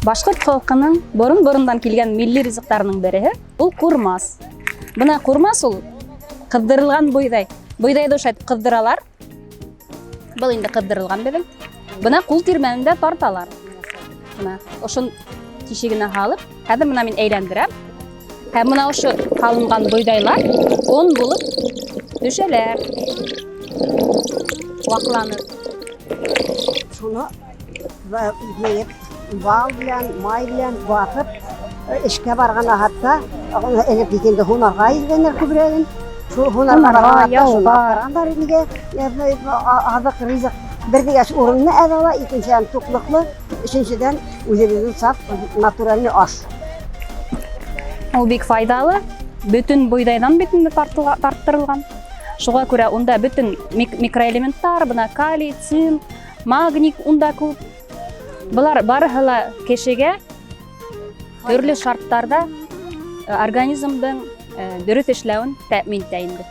Башҡорт халҡының борон-борондан килгән милли ризыҡтарының береһе ул ҡурмас. Бына ҡурмас ул ҡыҙҙырылған бойҙай. Бойҙайҙы ошайтып ҡыҙҙыралар. Был инде ҡыҙҙырылған беҙҙең. Бына ҡул тирмәнендә тарталар. Бына ошон тишегенә һалып, хәҙер бына мин әйләндерәм. Һәм бына ошо һалынған бойҙайлар он булып төшәләр. Ваҡланып. Шуны йыйып, бал белән, май белән батып, эшкә барған ваҡытта, элек бит инде һунарға йөрөгәндәр күберәген. Шул һунарға барған ваҡытта шуны апарғандар инде, аҙыҡ, ризыҡ. Бер дигәс урынны әҙ ала, икенсенән туҡлыҡлы, өсөнсөнән үҙебеҙҙең саф натуральный аш. Ул бик файҙалы. Бөтөн бойҙайҙан бит инде тарттырылған. Шуға күрә унда бөтөн микроэлементтар, бына калий, цинк, магний унда күп. Былар барыһы ла кешегә төрлө шарттарҙа организмдың дөрөҫ эшләүен тәьмин итә инде.